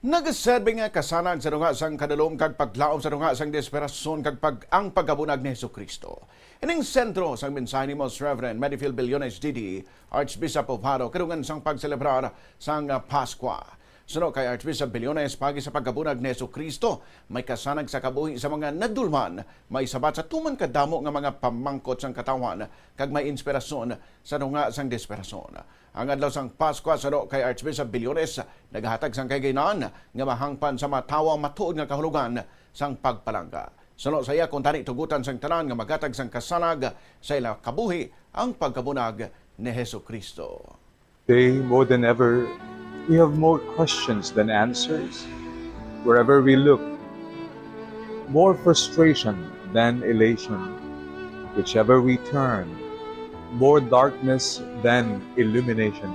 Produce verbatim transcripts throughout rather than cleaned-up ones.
Nagaserbi nga kasanag sa tunga sang kadulom kag paglaom sa tunga sang desperasyon kag pag-, ang pagkabunag ni Jesu-Cristo. Ining sentro sang mensahe ni Most Reverend Medifield Billones, D D, Archbishop of Jaro, kadungan sang pagselebrar sang, ah, Pascua. Suno kay Archbishop Billones, paagi sa pagkabunag ni Jesu-Cristo, may kasanag sa kabuhi sa mga nadulman, may sabat sa tuman kadamo nga mga pamangkot sang katawhan, kag may inspirasyon sa tunga sang desperasyon. Ang adlaw sang Pascua, suno kay Archbishop Billones, nagahatag sang kahigayunan nga mahangpan sa mga tawo ang matuod nga kahulogan sang pagpalangga. Suno sa iya, kuntani tugutan sang tanan nga maghatag sang kasanag sa ila kabuhi ang pagkabunag ni Jesu-Cristo. Today, more than ever, we have more questions than answers. Wherever we look, more frustration than elation. Whichever we turn, more darkness than illumination.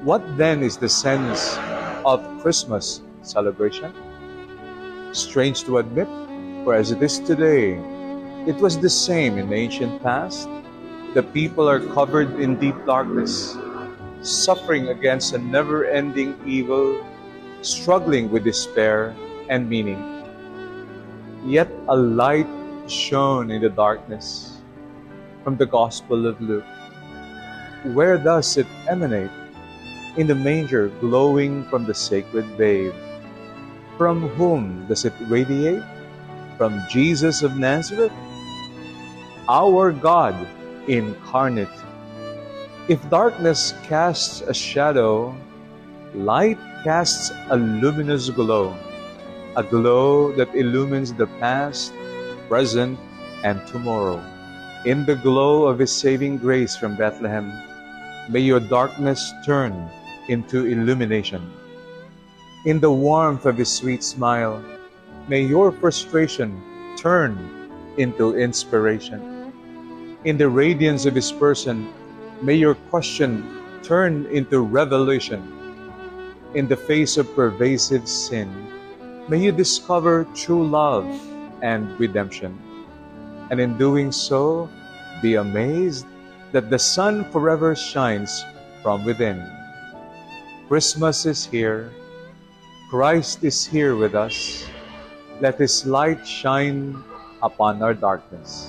What then is the sense of Christmas celebration? Strange to admit, for as it is today, it was the same in the ancient past. The people are covered in deep darkness, suffering against a never-ending evil, struggling with despair and meaning. Yet a light shone in the darkness from the Gospel of Luke. Where does it emanate? In the manger, glowing from the sacred babe. From whom does it radiate? From Jesus of Nazareth, our God incarnate. If darkness casts a shadow, light casts a luminous glow, a glow that illumines the past, present, and tomorrow. In the glow of His saving grace from Bethlehem, may your darkness turn into illumination. In the warmth of His sweet smile, may your frustration turn into inspiration. In the radiance of His person, may your question turn into revelation. In the face of pervasive sin, may you discover true love and redemption. And in doing so, be amazed that the sun forever shines from within. Christmas is here. Christ is here with us. Let His light shine upon our darkness.